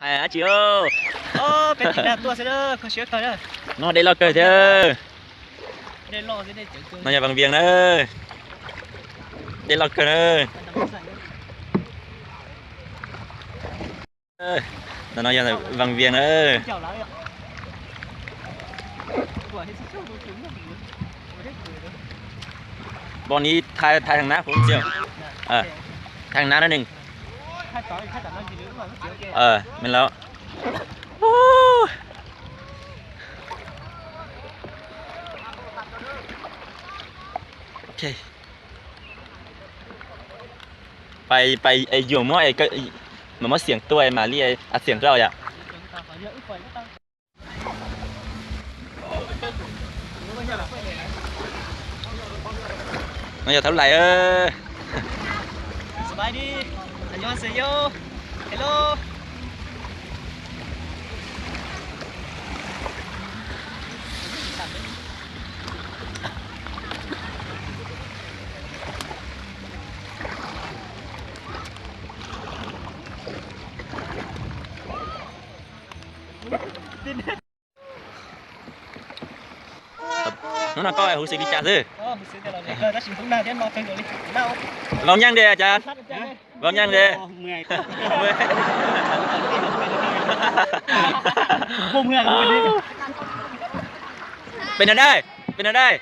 Hais dab tsi os? No dej loj kawg thiab. No yog Vaj Vias na. Dej loj kawg na. No, no yog Vaj Vias na. Pom ni thaj thaj hàng nát không Siêu? Thaj hàng nát đó nè. Ờ, mình lắm. Ok. Pais, pais, es yuav muab, mas muab xiam tuaj mam li, a, xiam rau yom. No yog Thaub Lais. Hnub no koj huv si li cas xwb? Vau nyeej li cas? Vau nyeej li. Pem no dai, pem no dai.